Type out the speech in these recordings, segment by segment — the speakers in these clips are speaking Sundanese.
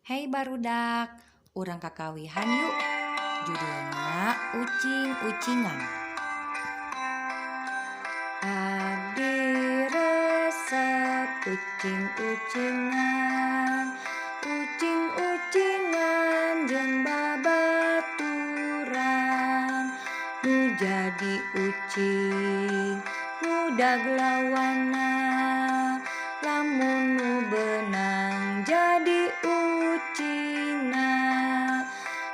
Hey barudak, urang kakawihan yuk. Judulna Ucing-ucingan. Abdi resep ucing-ucingan, ucing-ucingan jeung babaturan. Nu jadi ucing ngudag lawanna, lamun nu beunang jadi ucingna.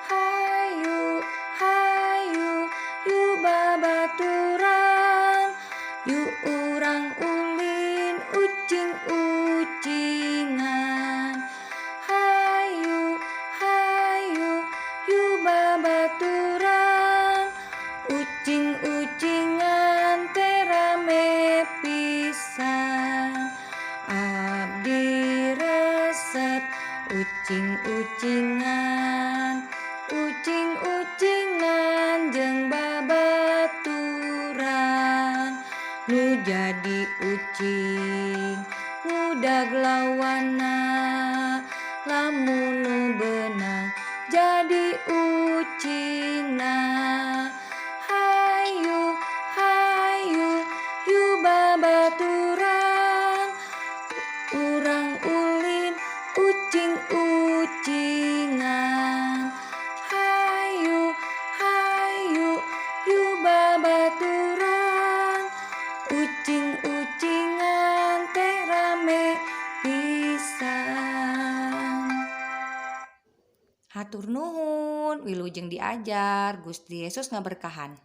Hayu hayu yu babaturan, yuk urang ulin ucing-ucingan. Hayu hayu yu babaturan, ucing-ucingan teh rame pisan. Abdi resep ucing-ucingan, ucing-ucingan jeung babaturan. Nu jadi ucing ngudag lawanna, lamun nu beunang jadi ucingna. Hayu hayu yu babaturan, urang ulin ucing-ucingan. Hayu hayu yu babaturan, ucing-ucingan teh rame pisan. Hatur nuhun, wilujeng diajar, Gusti Yesus ngaberkahan.